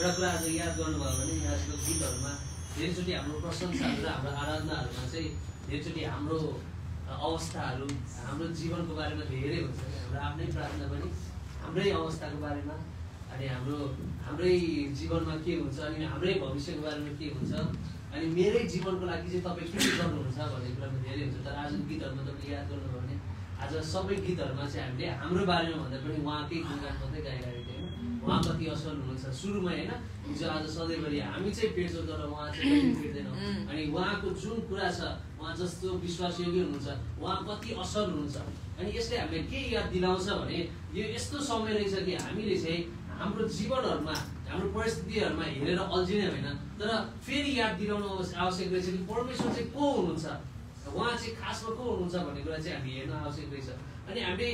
एउटा कुरा आज याद गर्नुभयो भने यहाँको गीतहरूमा धेरैचोटि हाम्रो प्रशंसाहरू र हाम्रो आराधनाहरूमा चाहिँ धेरैचोटि हाम्रो अवस्थाहरू हाम्रो जीवनको बारेमा धेरै हुन्छ। हाम्रो आफ्नै प्रार्थना पनि हाम्रै अवस्थाको बारेमा अनि हाम्रै जीवनमा के हुन्छ अनि हाम्रै भविष्यको बारेमा के हुन्छ अनि मेरै जीवनको लागि चाहिँ तपाईँ के गर्नुहुन्छ भन्ने कुरामा धेरै हुन्छ। तर आजको गीतहरूमा तपाईँले याद गर्नुभयो भने आज सबै गीतहरूमा चाहिँ हामीले हाम्रो बारेमा भन्दा पनि उहाँकै गुणगान मात्रै गाइरहेको थियो होइन। उहाँ कति असल हुनुहुन्छ सुरुमा होइन, हिजो आज सधैँभरि हामी चाहिँ पेट्छौँ तर उहाँ चाहिँ पेट्दैनौँ। अनि उहाँको जुन कुरा छ उहाँ जस्तो विश्वासयोग्य हुनुहुन्छ, उहाँ कति असल हुनुहुन्छ। अनि यसले हामीलाई के याद दिलाउँछ भने यो यस्तो समय रहेछ कि हामीले चाहिँ हाम्रो जीवनहरूमा हाम्रो परिस्थितिहरूमा हेरेर अल्झिने होइन, तर फेरि याद दिलाउनु आवश्यक रहेछ कि परमेश्वर चाहिँ को हुनुहुन्छ, उहाँ चाहिँ खासमा को हुनुहुन्छ भन्ने कुरा चाहिँ हामी हेर्न आवश्यक रहेछ। अनि हामीले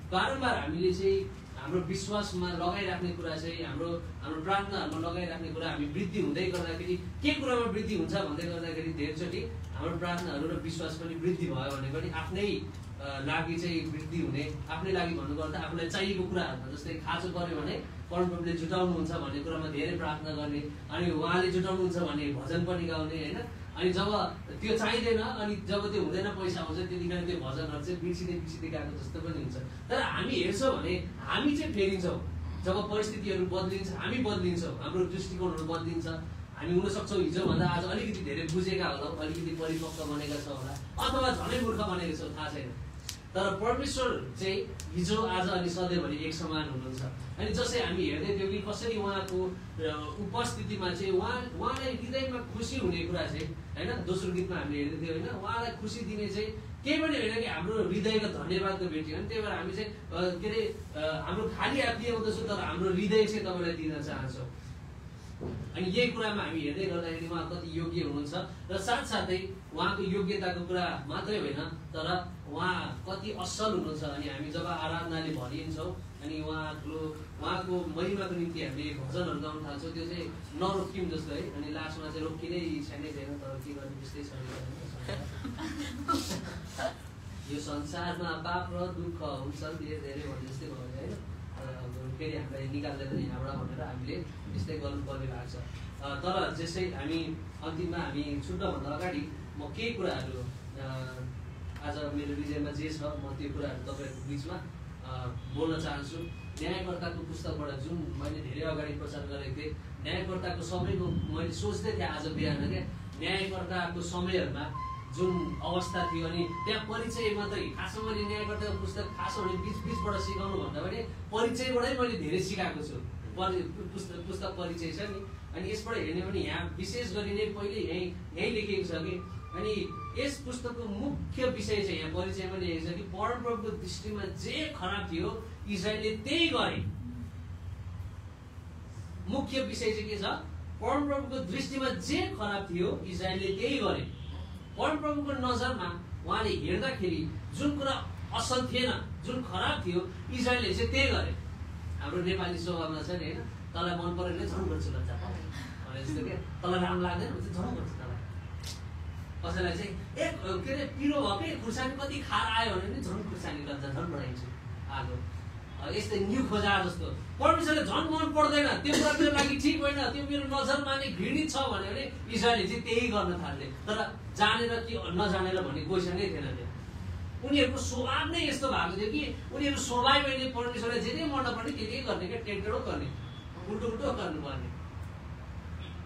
बारम्बार हामीले चाहिँ हाम्रो विश्वासमा लगाइराख्ने कुरा चाहिँ हाम्रो प्रार्थनाहरूमा लगाइराख्ने कुरा हामी वृद्धि हुँदै गर्दाखेरि के कुरामा वृद्धि हुन्छ भन्दै गर्दाखेरि धेरैचोटि हाम्रो प्रार्थनाहरू र विश्वास पनि वृद्धि भयो भने पनि आफ्नै लागि चाहिँ वृद्धि हुने, आफ्नै लागि भन्नुपर्दा आफूलाई चाहिएको कुराहरूमा जस्तै खाँचो पर्यो भने परमप्रभुले जुटाउनुहुन्छ भन्ने कुरामा धेरै प्रार्थना गर्ने, अनि उहाँले जुटाउनुहुन्छ भने भजन पनि गाउने होइन। अनि जब त्यो चाहिँदैन अनि जब त्यो हुँदैन पैसा आउँछ त्यतिखेर त्यो भजनहरू चाहिँ बिर्सिँदै गएको जस्तो पनि हुन्छ। तर हामी हेर्छौँ भने हामी चाहिँ फेरिन्छौँ, जब परिस्थितिहरू बदलिन्छ हामी बदलिन्छौँ, हाम्रो दृष्टिकोणहरू बदलिन्छ। हामी हुनसक्छौँ हिजोभन्दा आज अलिकति धेरै बुझेका होलाौँ, अलिकति परिपक्व बनेका छौँ होला, अथवा झनै मूर्ख बनेका छौँ, थाहा छैन। तर परमेश्वर चाहिँ हिजो आज अनि सधैँभरि एक समान हुनुहुन्छ। अनि जसै हामी हेर्दै थियौँ कि कसरी उहाँको उपस्थितिमा चाहिँ उहाँलाई हृदयमा खुसी हुने कुरा चाहिँ होइन, दोस्रो गीतमा हामीले हेर्दै थियौँ होइन, उहाँलाई खुसी दिने चाहिँ केही पनि होइन कि हाम्रो हृदयको धन्यवादको भेटी हो। त्यही भएर हामी चाहिँ के अरे हाम्रो खाली हात दिउँदैछौँ तर हाम्रो हृदय चाहिँ तपाईँलाई दिन चाहन्छौँ। अनि यही कुरामा हामी हेर्दै गर्दाखेरि उहाँ कति योग्य हुनुहुन्छ र साथसाथै उहाँको योग्यताको कुरा मात्रै होइन तर उहाँ कति असल हुनुहुन्छ। अनि हामी जब आराधनाले भरिन्छौँ अनि उहाँको महिमाको निम्ति हामीले भजनहरू गाउन थाल्छौँ, त्यो चाहिँ नरोकियौँ जस्तो है। अनि लास्टमा चाहिँ रोकिनै इच्छा नै थिएन, तर के गर्ने त्यस्तै छ। यो संसारमा पाप र दुःख हुन्छन् धेरै भने जस्तै भयो होइन, फेरि हामीलाई निकाल्दैन यहाँबाट भनेर हामीले त्यस्तै गर्नुपर्ने भएको छ। तर जस्तै हामी अन्तिममा हामी छुट्नभन्दा अगाडि म केही कुराहरू आज मेरो हृदयमा जे छ म त्यो कुराहरू तपाईँहरूको बिचमा बोल्न चाहन्छु। न्यायकर्ताको पुस्तकबाट जुन मैले धेरै अगाडि प्रचार गरेको थिएँ, न्यायकर्ताको समयको मैले सोच्दै थिएँ आज बिहान क्या, न्यायकर्ताको समयहरूमा जुन अवस्था थियो अनि त्यहाँ परिचय मात्रै, खासमा मैले न्यायकर्ताको पुस्तक खास भने बिचबाट सिकाउनु भन्दा पनि परिचयबाटै मैले धेरै सिकाएको छु। पुस्तक परिचय छ नि, अनि यसबाट हेर्ने भने यहाँ विशेष गरी नै पहिले यहीँ लेखिएको छ कि, अनि यस पुस्तकको मुख्य विषय चाहिँ यहाँ परिचयमा लेखेको छ कि परमप्रभुको दृष्टिमा जे खराब थियो इजरायलले त्यही गरे। मुख्य विषय चाहिँ के छ, परमप्रभुको दृष्टिमा जे खराब थियो इजरायलले त्यही गरे। परमप्रभुको नजरमा उहाँले हेर्दाखेरि जुन कुरा असल थिएन, जुन खराब थियो इजरायलले चाहिँ त्यही गरे। हाम्रो नेपाली स्वभावमा छ नि होइन, तँलाई मन पऱ्यो भने झन् गर्छु लज्जा भने जस्तो क्या, तँलाई राम्रो लाग्दैन भने चाहिँ झन् गर्छु तँलाई। कसैलाई चाहिँ के अरे पिरो भएकै खुर्सानी कति खार आयो भने पनि झन् खुर्सानी लज्जा झन् बढाइन्छु आगो, यस्तै न्यु खोजा जस्तो। परमेश्वरले झन् मन पर्दैन, त्यो कुरा मेरो लागि ठिक होइन, त्यो मेरो नजरमा नै घृणित छ भन्यो भने इजरायलले चाहिँ त्यही गर्न थाल्थे। तर जानेर कि नजानेर भन्ने क्वेसन नै थिएन त्यहाँ। उनीहरूको स्वभाव नै यस्तो भएको थियो कि उनीहरू स्वभावैले परमेश्वरलाई जे मन नपर्ने त्यही गर्ने क्या, टेढो गर्ने, उल्टो गर्नुपर्ने।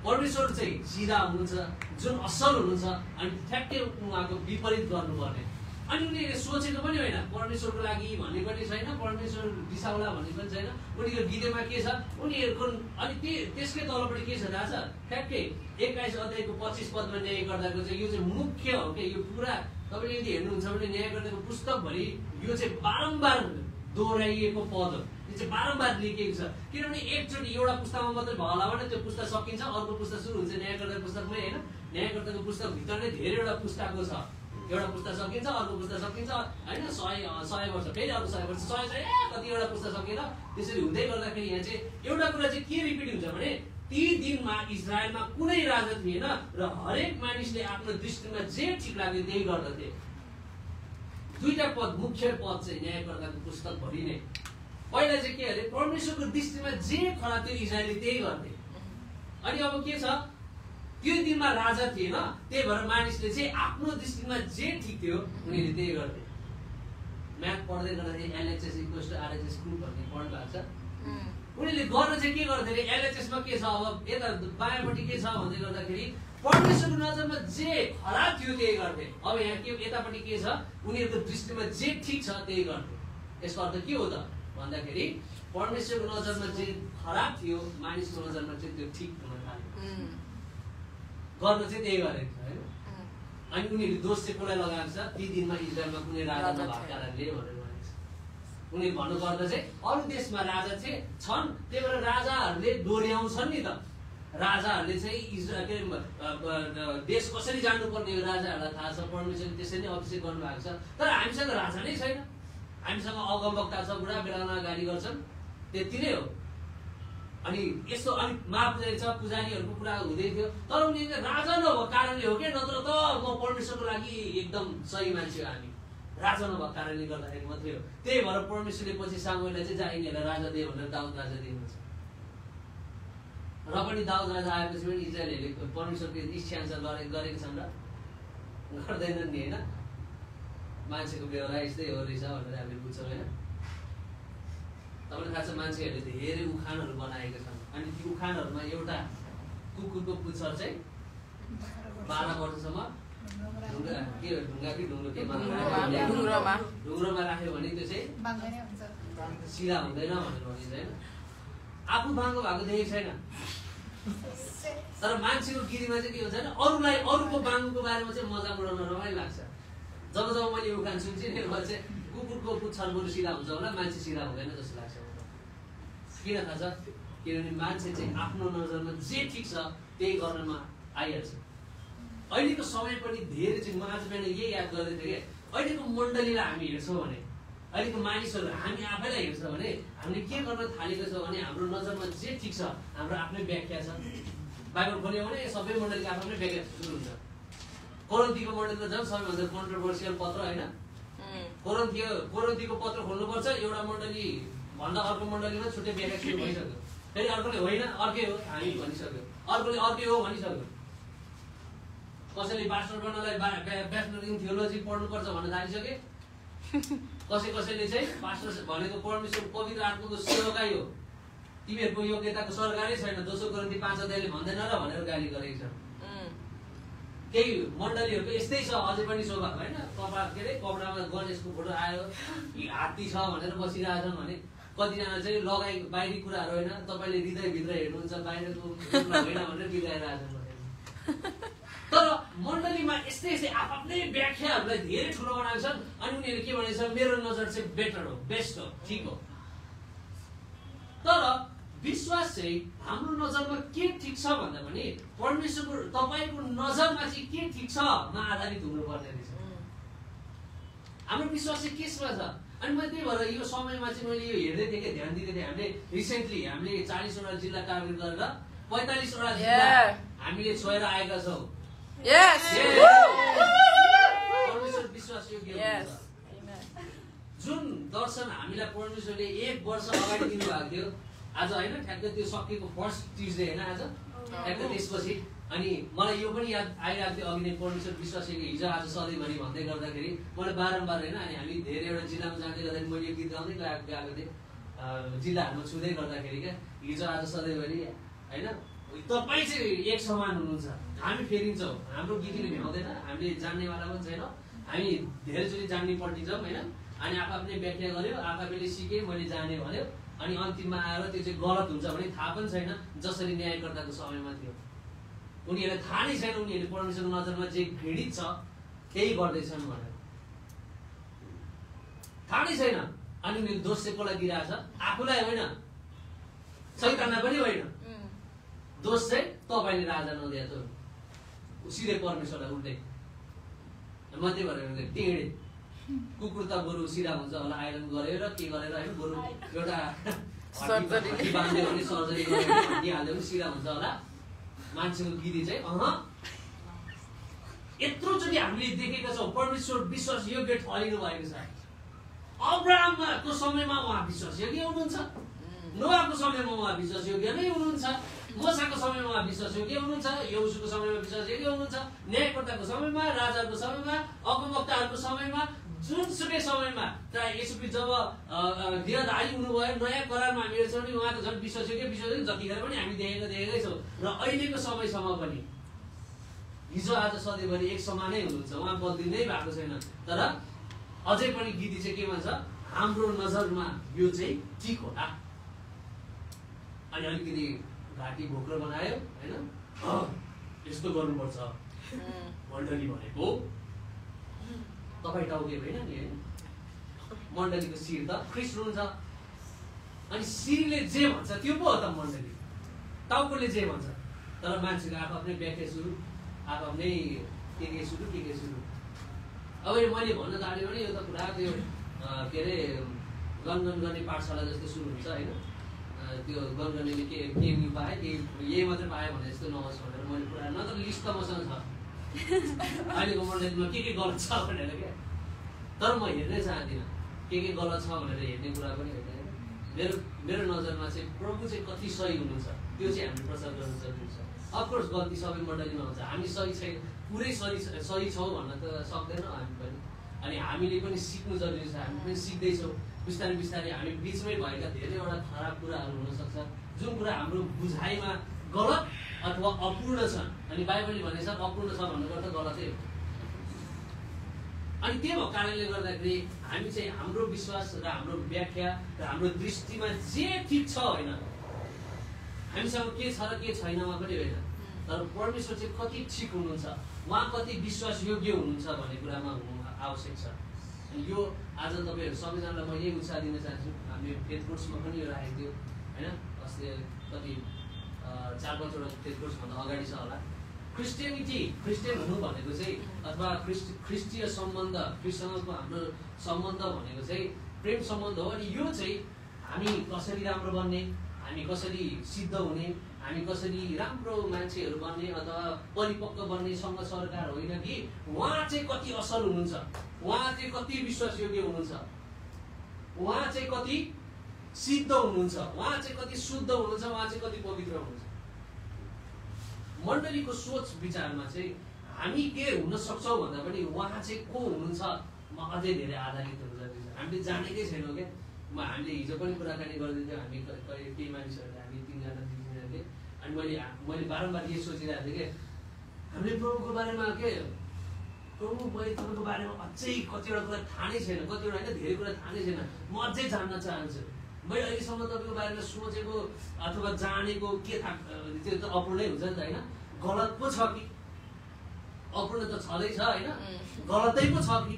परमेश्वर चाहिँ सिधा हुनुहुन्छ, जुन असल हुनुहुन्छ, अनि ठ्याक्कै उहाँको विपरीत गर्नुपर्ने। अनि उनीहरूले सोचेको पनि होइन, परमेश्वरको लागि भन्ने पनि छैन, परमेश्वर रिसाउला भन्ने पनि छैन। उनीहरूको गीतमा के छ, उनीहरूको अनि त्यसकै तलपट्टि के छ थाहा छ, ठ्याक्कै 21 अध्यायको 25 पदमा न्यायकर्ताको चाहिँ यो चाहिँ मुख्य हो क्या। यो पुरा तपाईँले यदि हेर्नुहुन्छ भने न्यायकर्ताको पुस्तकभरि यो चाहिँ बारम्बार दोहोऱ्याइएको पद हो, यो चाहिँ बारम्बार लेखिएको छ। किनभने एकचोटि एउटा पुस्तकमा मात्रै भयो होला भने त्यो पुस्तक सकिन्छ, अर्को पुस्तक सुरु हुन्छ। न्यायकर्ताको पुस्तकमै होइन, न्यायकर्ताको पुस्तकभित्र नै धेरैवटा पुस्तकको छ। एउटा पुस्तक सकिन्छ, अर्को पुस्तक सकिन्छ होइन, 100 वर्ष फेरि अर्को 100 वर्ष, 100 चाहिँ कतिवटा पुस्तक सकेर त्यसरी हुँदै गर्दाखेरि यहाँ चाहिँ एउटा कुरा चाहिँ के रिपिट हुन्छ भने ती दिनमा इजरायलमा कुनै राजा थिएन र हरेक मानिसले आफ्नो दृष्टिमा जे ठिक लाग्यो त्यही गर्दथे। दुईटा पद, मुख्य पद चाहिँ न्यायकर्ताको पुस्तकभरि नै पहिला चाहिँ के अरे परमेश्वरको दृष्टिमा जे खराब थियो इजरायलले त्यही गर्थे। अनि अब के छ त्यो दिनमा राजा थिएन, त्यही भएर मानिसले चाहिँ आफ्नो दृष्टिमा जे ठिक थियो उनीहरूले त्यही गर्थे। म्याथ पढ्दै गर्दाखेरि LHS equals to RHS group भन्ने पढ्नु भएको छ। उनीहरूले गर्न चाहिँ के गर्थे अरे एलएचएसमा के छ अब यता बायाँपट्टि के छ भन्दै गर्दाखेरि परमेश्वरको नजरमा जे खराब थियो त्यही गर्थे। अब यहाँ के यतापट्टि के छ उनीहरूको दृष्टिमा जे ठिक छ त्यही गर्थे। यसको अर्थ के हो त भन्दाखेरि परमेश्वरको नजरमा जे खराब थियो मानिसको नजरमा चाहिँ त्यो ठिक हुन थाल्यो। गर्न चाहिँ त्यही गरेको छ होइन। अनि उनीहरूले दोष चाहिँ कसलाई लगाएको छ ती दिनमा इजरायलमा कुनै राजा नभएको कारणले भनेर भनेको छ। उनीहरू भन्नुपर्दा चाहिँ अरू देशमा राजा चाहिँ छन्, त्यही भएर राजाहरूले दोहोऱ्याउँछन् नि त। राजाहरूले चाहिँ इजरायल देश कसरी जानुपर्ने हो राजाहरूलाई थाहा छ, परमेश्वरले त्यसरी नै अभिषेक गर्नुभएको छ। तर हामीसँग राजा नै छैन, हामीसँग अगमवक्ता छ, बुढा बेलामा गाली गर्छन्, त्यति नै हो। अनि यस्तो अलिक महापुजारी छ, पुजारीहरूको कुरा हुँदै थियो, तर उनीहरूले राजा नभएको कारणले हो क्या, नत्र त म परमेश्वरको लागि एकदम सही मान्छे हो। हामी राजा नभएको कारणले गर्दाखेरि मात्रै हो। त्यही भएर परमेश्वरले पछि सामुएललाई चाहिँ जाइनेलाई राजा दिए भनेर दाउद राजा दिनुहुन्छ। र पनि दाउद राजा आएपछि पनि इजरायलहरूले परमेश्वरको इच्छाअनुसार गरेको छन् र गर्दैनन् नि होइन। मान्छेको व्यवहार यस्तै हो रहेछ भनेर हामीले बुझ्छौँ होइन। तपाईँलाई थाहा छ मान्छेहरूले धेरै उखानहरू बनाएका छन्। अनि ती उखानहरूमा एउटा कुकुरको पुच्छर चाहिँ 12 वर्षसम्म ढुङ्गा के ढुङ्गा कि ढुङ्गो के ढुङ्ग्रोमा राख्यो भने त्यो चाहिँ सिधा हुँदैन भनेर भनिन्छ होइन। आफू बाङ्गो भएको देखेको छैन, तर मान्छेको गिरीमा चाहिँ के हुन्छ भने अरूलाई अरूको बाङ्गोको बारेमा चाहिँ मजा उडाउन रमाइलो लाग्छ। जब जब मैले उखान सुन्छु नि मलाई चाहिँ कुकुरको पुच्छर बरु सिधा हुन्छ होला, मान्छे सिधा हुँदैन जस्तो लाग्छ। किन थाहा छ? किनभने मान्छे चाहिँ आफ्नो नजरमा जे ठिक छ त्यही गर्नमा आइहाल्छ। अहिलेको समय पनि धेरै चाहिँ म आज बिहान यही याद गर्दै थिएँ कि अहिलेको मण्डलीलाई हामी हेर्छौँ भने, अहिलेको मानिसहरू हामी आफैलाई हेर्छौँ भने हामीले के गर्न थालेको छ भने हाम्रो नजरमा जे ठिक छ हाम्रो आफ्नै व्याख्या छ। बाइबल खोल्यो भने सबै मण्डलीको आफ्नै व्याख्या सुरु हुन्छ। कोरिन्थीको मण्डलीमा झन् सबैभन्दा कन्ट्रोभर्सियल पत्र होइन। कोरिन्थीको पत्र खोल्नुपर्छ, एउटा मण्डली भन्दा अर्को मण्डलीमा छुट्टै व्याख्या सुरु भइसक्यो। फेरि अर्कोले होइन अर्कै हो हामी भनिसक्यो, अर्कोले अर्कै हो भनिसक्यो। कसैले पास्टर गर्नलाई ब्याचलर इन थियोलोजी पढ्नुपर्छ भन्न थालिसके, कसैले चाहिँ पास्टर भनेको परमेश्वर पवित्र आत्माको सेवकाई हो, तिमीहरूको योग्यताको सरकारै छैन, 2 कोरिन्थी 5 अध्यायले भन्दैन र भनेर गाली गरेको छ। केही मण्डलीहरूको यस्तै छ अझै पनि स्वभाव होइन। के अरे कपडामा गणेशको फोटो आयो, हात्ती छ भनेर बसिरहेछन् भने कतिजना चाहिँ लगाइ बाहिरी कुराहरू होइन, तपाईँले हृदयभित्र हेर्नुहुन्छ बाहिरको होइन भनेर बिगाइरहेछन्। तर मण्डलीमा यस्तै आफ्नै व्याख्याहरूलाई धेरै ठुलो बनाएको छन्। अनि उनीहरूले के भनेको छ मेरो नजर चाहिँ बेटर हो, बेस्ट हो, ठिक हो। तर विश्वास चाहिँ हाम्रो नजरमा के ठिक छ भन्दा पनि परमेश्वरको तपाईँको नजरमा चाहिँ के ठिक छ मा आधारित हुनुपर्ने रहेछ। हाम्रो विश्वास चाहिँ केसमा छ? अनि मैले त्यही भएर यो समयमा चाहिँ मैले यो हेर्दै थिएँ कि ध्यान दिँदै थिएँ। हामीले रिसेन्टली हामीले 40वटा जिल्ला टार्गेट गरेर 45वटा जिल्ला हामीले छोएर आएका छौँ। परमेश्वर विश्वास योग्य हुन्छ। जुन दर्शन हामीलाई परमेश्वरले 1 वर्ष अगाडि दिनुभएको थियो, आज होइन ठ्याक्कै त्यो सकिएको फर्स्ट ट्युजडे होइन आज ठ्याक्कै त्यसपछि। अनि मलाई यो पनि याद आइरहेको थियो अघि नै परमेश्वर विश्वास हिजो आज सधैँभरि भन्दै गर्दाखेरि मलाई बारम्बार होइन। अनि हामी धेरैवटा जिल्लामा जाँदै गर्दाखेरि मैले यो गीत गाउँदै गएको थिएँ जिल्लाहरूमा छुँदै गर्दाखेरि क्या, हिजो आज सधैँभरि होइन तपाईँ चाहिँ एक समान हुनुहुन्छ, हामी फेरिन्छौँ। हाम्रो गीतले भ्याउँदैन, हामीले जान्नेवाला पनि छैन, हामी धेरैचोटि जान्ने पल्टिन्छौँ होइन। अनि आफूले व्याख्या गर्यो, आफूले सिकेँ, मैले जाने भन्यो, अनि अन्तिममा आएर त्यो चाहिँ गलत हुन्छ भने थाहा पनि छैन। जसरी न्यायकर्ताको समयमा थियो उनीहरूलाई थाहा नै छैन उनीहरूले परमेश्वरको नजरमा जे घृणित छ त्यही गर्दैछन् भनेर थाहा नै छैन। अनि उनीहरू दोष चाहिँ कसलाई दिइरहेछ? आफूलाई होइन, शैतानलाई पनि होइन। दोष चाहिँ तपाईँले राजा नदिएको सिधै परमेश्वरलाई उल्टै मात्रै भनेर टेढे कुकुर त बरु सिधा हुन्छ होला, आइरन गरेर के गरेर होइन, बरु एउटा बाँध्यो भने सर्जरी गरेर दिइहाल्यो भने सिधा हुन्छ होला। मान्छेको गिरी चाहिँ यत्रोचोटि हामीले देखेका छौँ परमेश्वर विश्वास योग्य ठहरिनु भएको छ। अब्राहमको समयमा उहाँ विश्वासयोग्य हुनुहुन्छ, नोआको समयमा उहाँ विश्वासयोग्य नै हुनुहुन्छ, मोसाको समयमा उहाँ विश्वासयोग्य हुनुहुन्छ, यहोशूको समयमा विश्वासयोग्य हुनुहुन्छ, न्यायकर्ताको समयमा, राजाको समयमा, अगमवक्ताहरूको समयमा, जुनसुकै समयमा चाहे यसो जब देहधारी हुनुभयो नयाँ करारमा हामी हेर्छौँ नि उहाँ त झन् विश्वासयोग्य जतिखेर पनि हामी देखेकै छौँ र अहिलेको समयसम्म पनि हिजो आज सधैँभरि एक समानै हुनुहुन्छ, उहाँ बदलिनै भएको छैन। तर अझै पनि गीति चाहिँ के भन्छ, हाम्रो नजरमा यो चाहिँ ठिक होला। अनि अलिकति घाँटी भोक्रो बनायो होइन, यस्तो गर्नुपर्छ मण्डली भनेको, तपाईँ टाउके होइन नि होइन, मण्डलीको शिर त ख्रिस्ट हुनुहुन्छ। अनि शिरले जे भन्छ त्यो पो हो त मण्डली, टाउकोले जे भन्छ। तर मान्छेको आफ्नै व्याख्या सुरु, आफ्नै के सुरु। अब यो मैले भन्न थाल्यो भने यो त पुरा त्यो के अरे गनगन गर्ने पाठशाला जस्तो सुरु हुन्छ होइन, त्यो गनगनीले के पाएँ यही मात्रै पाएँ भने जस्तो नहोस् भनेर मैले पुरा नत्र लिस्ट त मसँग छ अहिलेको मण्डलीमा के गलत छ भनेर क्या। तर म हेर्नै चाहदिनँ के गलत छ भनेर हेर्ने कुरा पनि होइन। मेरो नजरमा चाहिँ प्रभु चाहिँ कति सही हुनुहुन्छ त्यो चाहिँ हामीले प्रचार गर्न सक्नुहुन्छ। अफकोर्स गल्ती सबै मण्डलीमा हुन्छ, हामी सही छैन, पुरै सही छौँ भन्न त सक्दैनौँ हामी पनि। अनि हामीले पनि सिक्नु जरुरी छ, हामी पनि सिक्दैछौँ बिस्तारै बिस्तारै। हामी बिचमै भएका धेरैवटा खराब कुराहरू हुनसक्छ जुन कुरा हाम्रो बुझाइमा गलत अथवा अपूर्ण छ। अनि बाइबलले भनेछ अपूर्ण छ भन्नुको अर्थ गलतै हो। अनि त्यो भएको कारणले गर्दाखेरि हामी चाहिँ हाम्रो विश्वास र हाम्रो व्याख्या र हाम्रो दृष्टिमा जे ठिक छ होइन, हामीसँग के छ र के छैनमा पनि होइन, तर परमेश्वर चाहिँ कति ठिक हुनुहुन्छ, उहाँ कति विश्वासयोग्य हुनुहुन्छ भन्ने कुरामा हुनु आवश्यक छ। अनि यो आज तपाईँहरू सबैजनालाई म यही उत्साह दिन चाहन्छु। हामीले फेथ कोर्समा पनि यो राखेको थियो होइन, अस्ति कति 4-5वटा फेथ कोर्सभन्दा अगाडि छ होला। क्रिस्चियन हुनु भनेको चाहिँ अथवा ख्रिस्टीय सम्बन्ध, ख्रिस्टसँगको हाम्रो सम्बन्ध भनेको चाहिँ प्रेम सम्बन्ध हो। अनि यो चाहिँ हामी कसरी राम्रो बन्ने, हामी कसरी सिद्ध हुने, हामी कसरी राम्रो मान्छेहरू बन्ने अथवा परिपक्व बन्ने सङ्घ सरकार होइन कि उहाँ चाहिँ कति असल हुनुहुन्छ, उहाँ चाहिँ कति विश्वासयोग्य हुनुहुन्छ, उहाँ चाहिँ कति सिद्ध हुनुहुन्छ, उहाँ चाहिँ कति शुद्ध हुनुहुन्छ, उहाँ चाहिँ कति पवित्र हुनुहुन्छ। मण्डलीको सोच विचारमा चाहिँ हामी के हुन सक्छौँ भन्दा पनि उहाँ चाहिँ को हुनुहुन्छ म अझै धेरै आधारित हुन सक्छ। हामीले जानेकै छैनौँ क्या। हामीले हिजो पनि कुराकानी गर्दैथ्यौँ हामी केही मानिसहरूले, हामी 3-4 अनि मैले बारम्बार यही सोचिरहेको थिएँ कि हामीले प्रभुको बारेमा के प्रभु मैले तपाईँको बारेमा अझै कतिवटा कुरा थाहा नै छैन, कतिवटा होइन धेरै कुरा थाहा नै छैन, म अझै जान्न चाहन्छु। मैले अहिलेसम्म तपाईँको बारेमा सोचेको अथवा जानेको के थाहा त्यो त अपूर्णै हुन्छ नि त होइन, गलत पो छ कि अपूर्ण त छँदैछ होइन, गलतै पो छ कि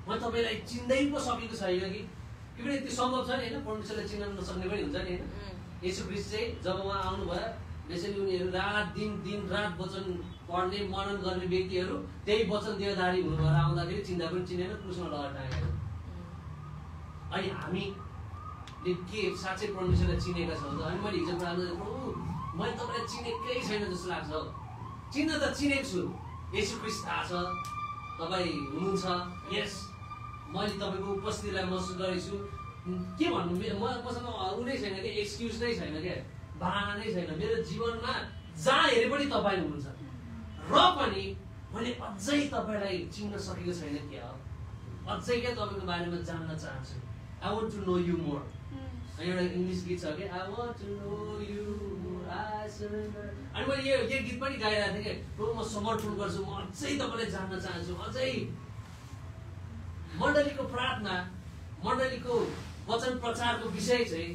म तपाईँलाई चिन्दै पो सकेको छैन कि किनभने त्यो सम्भव छ नि होइन, परमेश्वरलाई चिन्न नसक्ने पनि हुन्छ नि होइन। येशू ख्रीष्ट चाहिँ जब उहाँ आउनुभयो यसरी उनीहरू दिन रात वचन पढ्ने मनन गर्ने व्यक्तिहरू त्यही वचन देहधारी हुनु भएर आउँदाखेरि चिन्दा पनि चिनेन, क्रुसमा लगाएर टाँगेको। अनि हामीले के साँच्चै परमेश्वरलाई चिनेका छौँ त? अनि मैले हिजो प्रार्थना प्रभु मैले तपाईँलाई चिनेकै छैन जस्तो लाग्छ। चिन्न त चिनेको छु, येशू ख्रीष्ट थाहा छ, तपाईँ हुनुहुन्छ, यस मैले तपाईँको उपस्थितिलाई महसुस गरेको छु। के भन्नु, मसँग उ नै छैन कि एक्सक्युज नै छैन क्या, बहाना नै छैन। मेरो जीवनमा जहाँ हेरे पनि तपाईँ हुनुहुन्छ र पनि मैले अझै तपाईँलाई चिन्न सकेको छैन क्या, अझै क्या तपाईँको बारेमा जान्न चाहन्छु। I want to know you more. एउटा इङ्ग्लिस गीत छ कि I want to know you more I surrender. अनि मैले यो गीत पनि गाइरहेको थिएँ कि प्रभु म समर्पण गर्छु, म अझै तपाईँलाई जान्न चाहन्छु, अझै। मण्डलीको प्रार्थना, मण्डलीको वचन प्रचारको विषय चाहिँ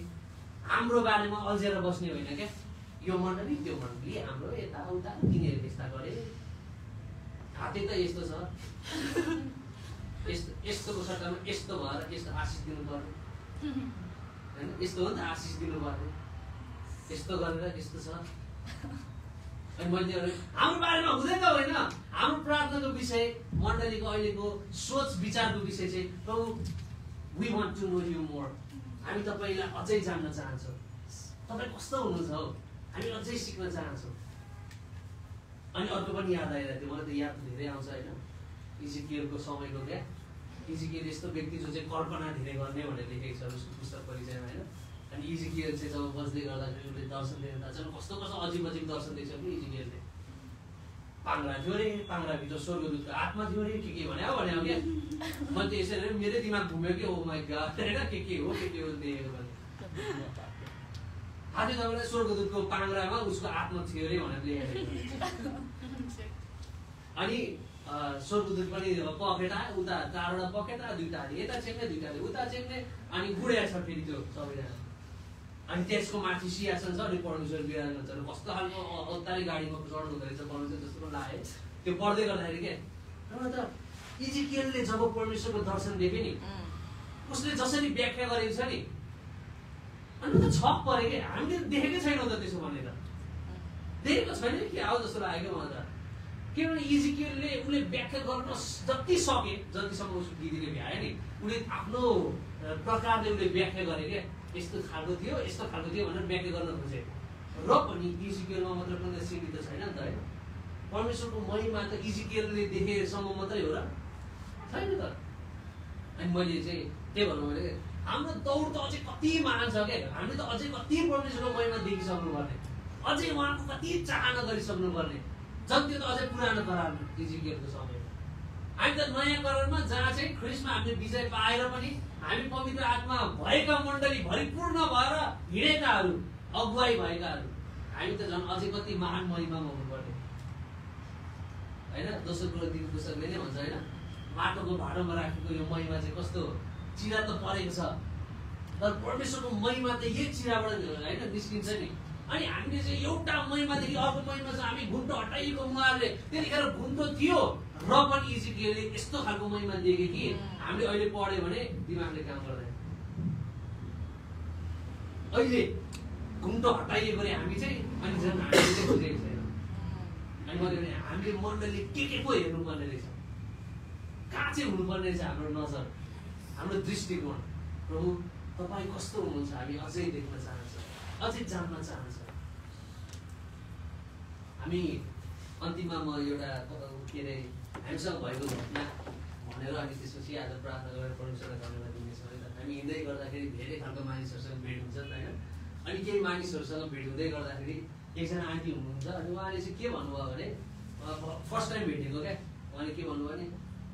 हाम्रो बारेमा अल्झेर बस्ने होइन क्या। यो मण्डली त्यो मण्डली हाम्रो यताउता तिनीहरू यस्ता गरे, हाते त यस्तो छ, यस्तोको सट्टामा यस्तो भएर यस्तो आशिष दिनु पर्यो होइन, यस्तो हो नि त आशिष दिनु पर्यो, यस्तो गरेर यस्तो छ। अनि मैले हाम्रो बारेमा हुँदैन होइन, हाम्रो प्रार्थनाको विषय, मण्डलीको अहिलेको सोच विचारको विषय चाहिँ प्रभु we want to know you more. हामी तपाईँलाई अझै जान्न चाहन्छौँ, तपाईँ कस्तो हुनुहुन्छ हौ, हामी अझै सिक्न चाहन्छौँ। अनि अर्को पनि याद आइरहेको थियो, मलाई त याद धेरै आउँछ होइन, इजिकियलको समयको क्या इजिकियल यस्तो व्यक्ति जो चाहिँ कल्पना धेरै गर्ने भनेर लेखेको छ उसको पुस्तक परिचयमा होइन। अनि इजिकियल चाहिँ जब बस्दै गर्दाखेरि उसले दर्शन देख्न थाल्छ, कस्तो कस्तो अजिब अजिब दर्शन देख्छ कि इजिकियलले। पाङ्रा थियो अरे, पाङ्राभित्र स्वर्गदूतको आत्मा थियो अरे, के भने क्या मैले त यसरी मेरै दिमाग घुम्यो कि ओ माई गॉड होइन, के हो देखेको भने आज तपाईँलाई स्वर्गदूतको पाङ्रामा उसको आत्मा थियो अरे भनेर लेखेको। अनि स्वर्गदूत पनि पखेटा उता 4वटा पखेटा 2टा यता चेक्ने 2टाले उता चेक्ने अनि गुडिया छ फेरि त्यो सबैजना। अनि त्यसको माथि सिंहासन छ अनि परमेश्वर विराजमान छ। कस्तो खालको अवतारी गाडीमा चढ्नु हुँदो रहेछ परमेश्वर जस्तो लाग्यो त्यो पढ्दै गर्दाखेरि के। र त इजिकियलले जब परमेश्वरको दर्शन देख्यो नि उसले जसरी व्याख्या गरेको छ नि अनि त छक परे के, हामीले देखेकै छैनौँ त त्यसो भनेर, देखेको छैन कि आऊ जस्तो लाग्यो मलाई त। किनभने इजिकियलले उसले व्याख्या गर्न जति सके, जतिसम्म उसको दिदीले भ्यायो नि उसले आफ्नो प्रकारले उसले व्याख्या गरे क्या, यस्तो खालको थियो भनेर व्याख्या गर्न खोजे। र पनि इजिकियलमा मात्र पनि सीमित छैन नि त होइन। परमेश्वरको महिमा त इजिकियलले देखेसम्म मात्रै हो र छैन त। अनि मैले चाहिँ त्यही भन्नु मैले हाम्रो दौड त अझै कति महान छ क्या, हामीले त अझै कति परमेश्वरको महिमा देखिसक्नु पर्ने, अझै उहाँको कति चाहना गरिसक्नु पर्ने। जब त्यो त अझै पुरानो करारमा इजिकियलको समयमा, हामी त नयाँ करारमा जहाँ चाहिँ ख्रिस्टमा हामीले विजय पाएर पनि हामी पवित्र आत्मा भएका मण्डली भरिपूर्ण भएर हिँडेकाहरू, अगुवाई भएकाहरू, हामी त झन् अझै कति महान महिमामा हुनुपर्ने होइन। दोस्रो कुरो दिदी पुस्तकले नै भन्छ होइन, माटोको भाँडोमा राखेको यो महिमा चाहिँ कस्तो चिरा त परेको छ तर परमेश्वरको महिमा त यही चिराबाट होइन निस्किन्छ नि। अनि हामीले चाहिँ एउटा महिमादेखि अर्को महिमा चाहिँ हामी घुन्टो हटाइएको उहाँहरूले त्यतिखेर घुन्टो थियो र पनि इजिकियलले यस्तो खालको महिमा देखे कि हामीले अहिले पढ्यो भने दिमागले काम गर्दैन। अहिले घुन्टो हटाइएको रे हामी चाहिँ अनि झन् हामीले चाहिँ खोजेको छैन। अनि मैले भने हामीले मण्डली के पो हेर्नुपर्ने रहेछ, कहाँ चाहिँ हुनुपर्ने रहेछ हाम्रो नजर, हाम्रो दृष्टिकोण। प्रभु तपाईँ कस्तो हुनुहुन्छ हामी अझै देख्न चाहन्छ, अझै जान्न चाहन्छ। हामी अन्तिममा म एउटा के अरे हामीसँग भएको घटना भनेर अनि त्यसपछि आज प्रार्थना गरेर परमेश्वरलाई धन्यवाद दिनेछौँ है त। हामी हिँड्दै गर्दाखेरि धेरै खालको मानिसहरूसँग भेट हुन्छ नि होइन। अनि केही मानिसहरूसँग भेट हुँदै गर्दाखेरि एकजना आन्टी हुनुहुन्छ अनि उहाँले चाहिँ के भन्नुभयो भने फर्स्ट टाइम भेटेको क्या, उहाँले के भन्नुभयो भने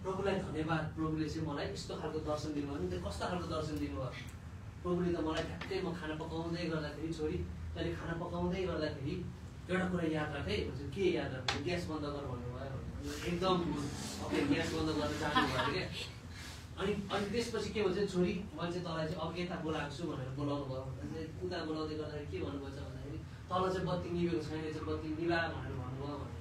प्रभुलाई धन्यवाद, प्रभुले चाहिँ मलाई यस्तो खालको दर्शन दिनुभयो। नि कस्तो खालको दर्शन दिनुभयो, प्रभुले त मलाई ठ्याक्कै म खाना पकाउँदै गर्दाखेरि छोरी तैँले खाना पकाउँदै गर्दाखेरि एउटा कुरा याद राख है भन्छ। के याद राख्नु, ग्यास बन्द गर भन्नुभयो। एकदम ओके ग्यास बन्द गर्न चाहनुभयो क्या। अनि त्यसपछि के भन्छ छोरी मैले चाहिँ तँलाई चाहिँ अब यता बोलाएको छु भनेर बोलाउनु भयो। उता बोलाउँदै गर्दाखेरि के भन्नुभएछ भन्दाखेरि तल चाहिँ बत्ती निभेको छैन चाहिँ बत्ती निभा भनेर भन्नुभयो भने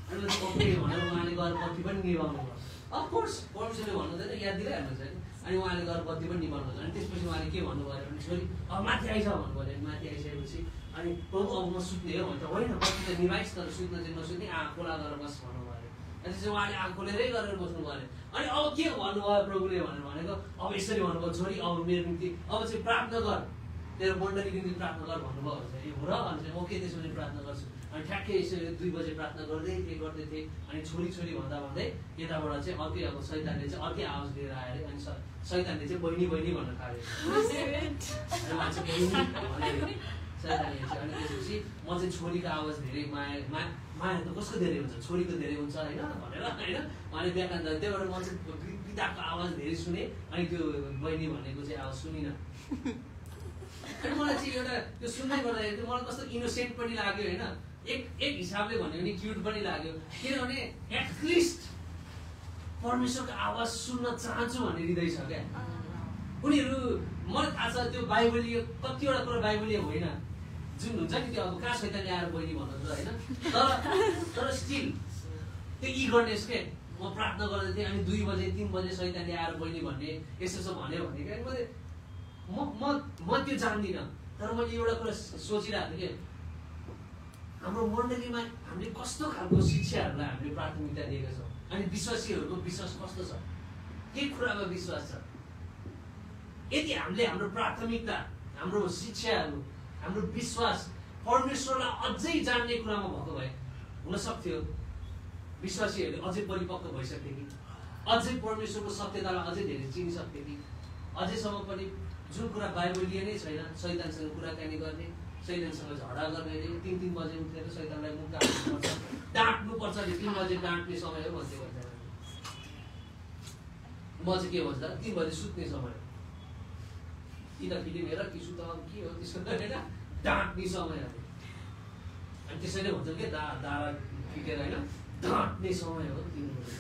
अनि ओके भनेर उहाँले गएर बत्ती पनि निभाउनु भयो। अफकोर्स परमेश्वरले भन्नुहुँदैन, याद दिइहाल्नुहुन्छ होइन। अनि उहाँले गएर बत्ती पनि निभाउनु हुन्छ। अनि त्यसपछि उहाँले के भन्नुभयो भने छोरी अब माथि आइज भन्नुभयो। अनि माथि आइसकेपछि अनि प्रभु अब म सुत्ने हो भन्छ। होइन बत्ती त निभाइस् तर सुत्न चाहिँ नसुत्ने, आँखा खोला गरेर बस भन्नुभयो अरे। अनि त्यसपछि उहाँले आँखा खोलेरै गरेर बस्नु भयो अरे। अनि अब के भन्नुभयो प्रभुले भनेर भनेको अब यसरी भन्नुभयो छोरी अब मेरो निम्ति अब चाहिँ प्रार्थना गर, तेरो मण्डलीको निम्ति प्रार्थना गर भन्नुभयो भन्छ। ए हो र अनि चाहिँ ओके त्यसो भने प्रार्थना गर्छु। अनि ठ्याक्कै यसरी 2 बजे प्रार्थना गर्दै थिएँ। अनि छोरी भन्दा भन्दै यताबाट चाहिँ अर्कै अब शैतानले चाहिँ अर्कै आवाज लिएर आयो अरे। अनि शैतानले चाहिँ बहिनी भन्न थाल्यो। अनि मान्छे बहिनी भने शैतानले चाहिँ। अनि त्यसपछि म चाहिँ छोरीको आवाज धेरै माया त कसको धेरै हुन्छ, छोरीको धेरै हुन्छ होइन भनेर होइन उहाँले व्याख्यान गरे। त्यही भएर म चाहिँ पिताको आवाज धेरै सुने अनि त्यो बहिनी भनेको चाहिँ आवाज सुनिनँ। अनि मलाई चाहिँ एउटा त्यो सुन्दै गर्दाखेरि मलाई कस्तो इनोसेन्ट पनि लाग्यो होइन, एक हिसाबले भन्यो भने क्युट पनि लाग्यो। किनभने एटलिस्ट परमेश्वरको आवाज सुन्न चाहन्छु भन्ने हृदय छ क्या उनीहरू। मलाई थाहा छ त्यो बाइबलीय कतिवटा कुरा बाइबलीय होइन जुन हुन्छ नि त्यो अब कहाँ शैतानले आएर बहिनी भन्नुहुन्छ होइन। तर स्टिल त्यो इगरनेस के म प्रार्थना गर्दै थिएँ। अनि 2 बजे 3 बजे शैतानले आएर बहिनी भन्ने यसो भन्यो भने क्या मैले म त्यो जान्दिनँ। तर मैले एउटा कुरा सोचिरहेको थिएँ कि हाम्रो मण्डलीमा हामीले कस्तो खालको शिक्षाहरूलाई हामीले प्राथमिकता दिएका छौँ। अनि विश्वासीहरूको विश्वास कस्तो छ, के कुरामा विश्वास छ। यदि हामीले हाम्रो प्राथमिकता, हाम्रो शिक्षाहरू, हाम्रो विश्वास परमेश्वरलाई अझै जान्ने कुरामा भएको भए हुन सक्थ्यो विश्वासीहरूले अझै परिपक्व भइसक्थे कि अझै परमेश्वरको सत्यतालाई अझै धेरै चिनिसक्थे कि अझैसम्म पनि जुन कुरा बाइबलीय नै छैन शैतानसँग कुराकानी गर्ने शैतानसँग झगडा गर्ने अरे 3 बजे उठेर शैतानलाई मुख काट्नुपर्छ डाँट्नुपर्छ अरे 3 बजे डाँट्ने समय हो भन्दै भन्छ म चाहिँ के भन्छ 3 बजे सुत्ने समय कि त फिल्म हेर कि सुत के हो त्यसको होइन डाँट्ने समय अरे अनि त्यसैले भन्छौँ कि दारा फिटेर होइन डाँट्ने समय हो 3 बजे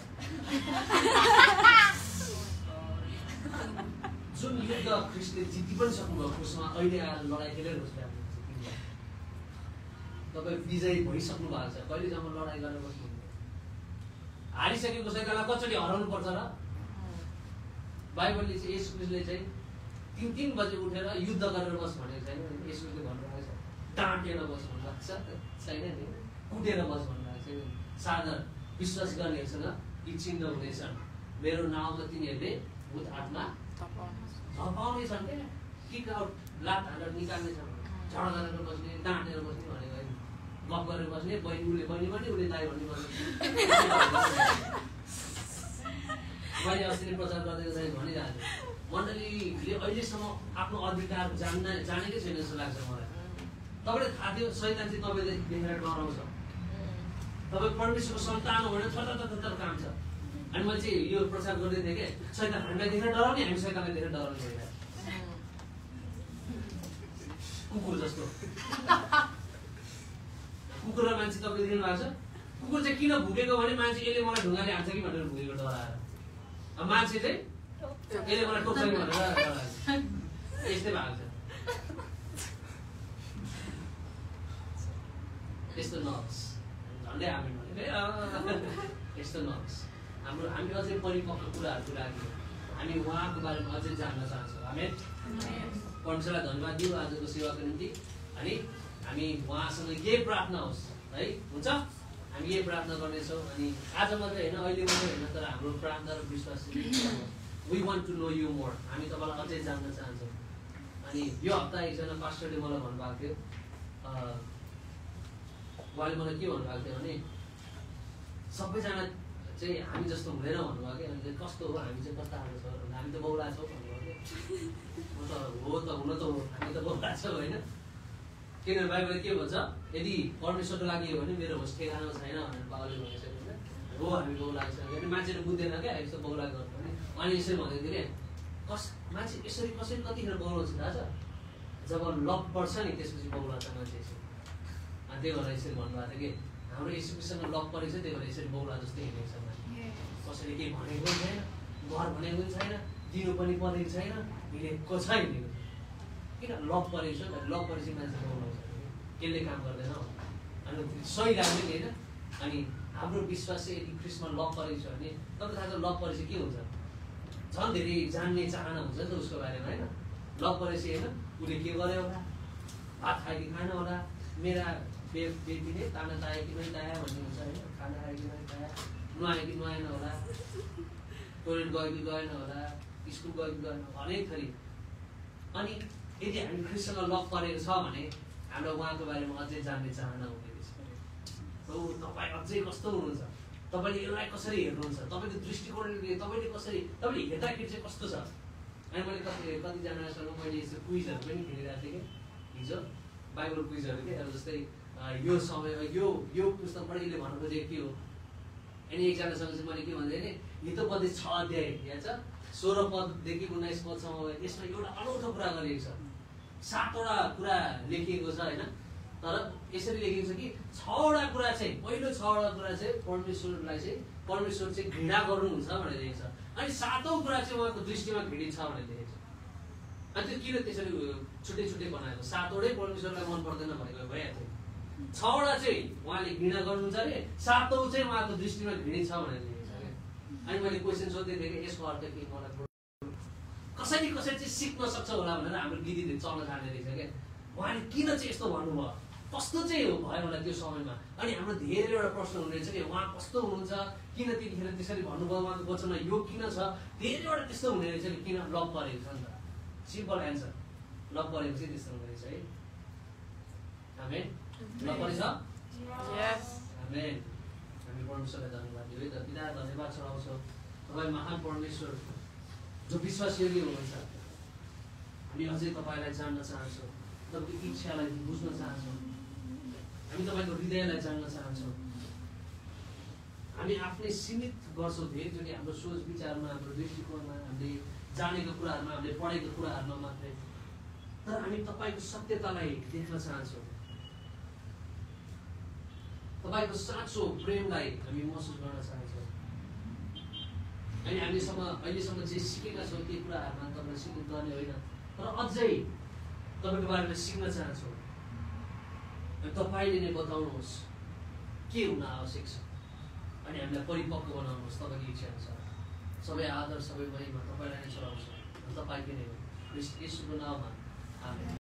जुन युद्ध ख्रिस्टले जिति पनि सक्नुभयो उसमा अहिले आएर लडाइँ खेलिरहेको छ तपाईँ विजयी भइसक्नु भएको छ कहिलेसम्म लडाइँ गरेर बस्नुहुन्छ हारिसकेको शैतानलाई कसरी हराउनु पर्छ र बाइबलले चाहिँ येशू ख्रिस्टले चाहिँ 3 बजे उठेर युद्ध गरेर बस भनेको छैन येशू ख्रिस्टले भन्नुभएको छ डाँटेर बस भन्नुभएको छ छैन नि कुटेर बस भन्नुभएको छैन साधारण विश्वास गर्नेहरूसँग यी चिन्ह हुनेछन् मेरो नाउँमा तिनीहरूले भूत आत्मा झपाउनेछन् क्या किक आउट लात हालेर निकाल्नेछन् झगडा गरेर बस्ने डाँटेर बस्ने भनेको होइन गफ गरेर बस्ने उसले बहिनी पनि उसले दाइ भन्ने मैले अस्ति प्रचार गर्दै भनिरहेको मण्डलीले अहिलेसम्म आफ्नो अधिकार जानेकै छैन जस्तो लाग्छ मलाई तपाईँले थाहा थियो शैतान चाहिँ तपाईँले देखेर डराउँछ तपाईँ परमेश्वरको सन्तान हो भने थर काम छ अनि मैले चाहिँ यो प्रचार गर्दै थिएँ कि शैतान हामीलाई देखेर डराउने हामी शैतानलाई देखेर डराउने भइरहेको कुकुर जस्तो कुकुर र मान्छे तपाईँले देख्नु भएको छ कुकुर चाहिँ किन भुकेको भने मान्छे यसले मलाई ढुङ्गाले हान्छ कि भनेर भुकेको डराएर अब मान्छे चाहिँ यसले मलाई टोक्छ कि भनेर डराएर यस्तै भएको छ यस्तो नहोस् झन्डै हामी यस्तो नहोस् हामी अझै परिपक्व कुराहरू राख्यौँ हामी उहाँको बारेमा अझै जान्न चाहन्छौँ हामी परमेश्वरलाई धन्यवाद दिउँ आजको सेवाको निम्ति अनि हामी उहाँसँग यही प्रार्थना होस् है हुन्छ हामी यही प्रार्थना गर्नेछौँ अनि आज मात्रै होइन अहिले मात्रै होइन तर हाम्रो प्रार्थना र विश्वास we want to know you more हामी तपाईँलाई अझै जान्न चाहन्छौँ अनि यो हप्ता एकजना पास्टरले मलाई भन्नुभएको थियो उहाँले मलाई के भन्नुभएको थियो भने सबैजना चाहिँ हामी जस्तो हुँदैन भन्नुभयो कि अनि कस्तो हो हामी चाहिँ कस्तो खालको छ हामी त बौला छौँ भन्नुभयो कि म त हो त हुन त हो हामी त बौला छौँ होइन किनभने बाइबलले के भन्छ यदि परमेश्वरको लागि हो भने मेरो होस् ठेगाना छैन भनेर बाबुले भनिसक्यो भने हो हामी बौला छ अनि मान्छेले बुझ्दैन क्या यस्तो बौला गर्नु भने अनि यसरी भन्दै थियो कि मान्छे यसरी कसरी कतिखेर बौलाउँछ थाहा छ जब लभ पर्छ नि त्यसपछि बौला छ मान्छे यसरी अनि त्यही भएर यसरी भन्नुभएको थियो कि हाम्रो यीशुसँग लभ परेको छ त्यही भएर यसरी बौला जस्तै हिँडेको छ मान्छे कसैले केही भनेको पनि छैन घर भनेको पनि छैन दिनु पनि परेको छैन हिँडेको छ हिँडेको किन लभ परेको छ लभ परेपछि मान्छे बौलाउँछ त्यसले काम गर्दैन अनि सही लाग्ने नि होइन अनि हाम्रो विश्वास चाहिँ यदि ख्रिस्टमा लभ परेको छ भने तपाईँ थाहा छ लभ परेपछि के हुन्छ झन् धेरै जान्ने चाहना हुन्छ नि त उसको बारेमा होइन लभ परेपछि होइन उसले के गर्यो होला भात खायो कि खान होला मेरा बेटीले ताना तायो कि नै ताया भन्ने हुन्छ होइन खाना खायो कि नै ताया नुहायो कि नुहाएन होला टोइलेट गयो कि गएन होला स्कुल गयो कि गएन अनेक थरी अनि यदि हामी ख्रिस्टसँग लभ परेको छ भने हाम्रो उहाँको बारेमा अझै जान्ने चाहना हुँदै रहेछ हो तपाईँ अझै कस्तो हुनुहुन्छ तपाईँले यसलाई कसरी हेर्नुहुन्छ तपाईँको दृष्टिकोणले तपाईँले कसरी तपाईँले हेर्दाखेरि चाहिँ कस्तो छ अनि मैले कतिजनासँग मैले यस्तो क्विजहरू पनि खेलिरहेको थिएँ कि हिजो बाइबल क्विजहरू के अब जस्तै यो समय यो पुस्तकबाट यसले भन्नु खोजेको के हो अनि एकजनासँग चाहिँ मैले के भन्दै नि हितोपदे 6 अध्याय याद छ 16 पददेखि 19 पदसम्म यसमा एउटा अनौठो कुरा गरिएको छ 7वटा कुरा लेखिएको छ होइन तर यसरी लेखिएको छ कि 6वटा कुरा चाहिँ पहिलो 6वटा कुरा चाहिँ परमेश्वरलाई चाहिँ परमेश्वर चाहिँ घृणा गर्नुहुन्छ भनेर लेखेको छ अनि 7औं कुरा चाहिँ उहाँको दृष्टिमा घृणित छ भनेर लेखेको छ अनि त्यो किन त्यसरी छुट्टै छुट्टै बनाएको 7वटै परमेश्वरलाई मन पर्दैन भनेको भइहाल्थ्यो 6वटा चाहिँ उहाँले घृणा गर्नुहुन्छ अरे 7औं चाहिँ उहाँको दृष्टिमा घृणित छ भनेर लेखेको छ क्या अनि मैले क्वेसन सोध्दै थिएँ कि यसको अर्थ के मलाई कसरी चाहिँ सिक्न सक्छ होला भनेर हाम्रो दिदीले चल्न थाल्ने रहेछ क्या उहाँले किन चाहिँ यस्तो भन्नुभयो कस्तो चाहिँ हो भयो होला त्यो समयमा अनि हाम्रो धेरैवटा प्रश्न हुने रहेछ कि उहाँ कस्तो हुनुहुन्छ किन त्यतिखेर त्यसरी भन्नुभयो उहाँको वचनमा यो किन छ धेरैवटा त्यस्तो हुने रहेछ कि किन लभ परेको छ नि त सिम्पल एन्सर लभ परेको चाहिँ त्यस्तो हुने रहेछ है आमेन लभ परेछ आमेन हामी परमेश्वरलाई धन्यवाद दिउँ है त पिता धन्यवाद चढाउँछौँ तपाईँ महान परमेश्वर जो विश्वासयोग्य हुनुहुन्छ, हामी अझै तपाईँलाई जान्न चाहन्छौँ, तपाईँको इच्छालाई बुझ्न चाहन्छौँ, हामी तपाईँको हृदयलाई जान्न चाहन्छौँ। हामी आफ्नै सीमित गर्छौँ धेरैचोटि हाम्रो सोच विचारमा, हाम्रो दृष्टिकोणमा, हामीले जानेको कुराहरूमा, हामीले पढेको कुराहरूमा मात्रै। तर हामी तपाईँको सत्यतालाई देख्न चाहन्छौँ, तपाईँको साँचो प्रेमलाई हामी महसुस गर्न चाहन्छौँ। अनि अहिलेसम्म जे सिकेका छौँ ती कुराहरूमा तपाईँले सिक्नु पर्ने होइन, तर अझै तपाईँको बारेमा सिक्न चाहन्छौँ। अनि तपाईँले नै बताउनुहोस् के हुन आवश्यक छ, अनि हामीलाई परिपक्व बनाउनुहोस् तपाईँको इच्छा अनुसार। सबै आदर, सबै महिमा तपाईँलाई नै चलाउँछ, तपाईँकै नै हो। ख्रीष्ट येशूको नाममा आमेन।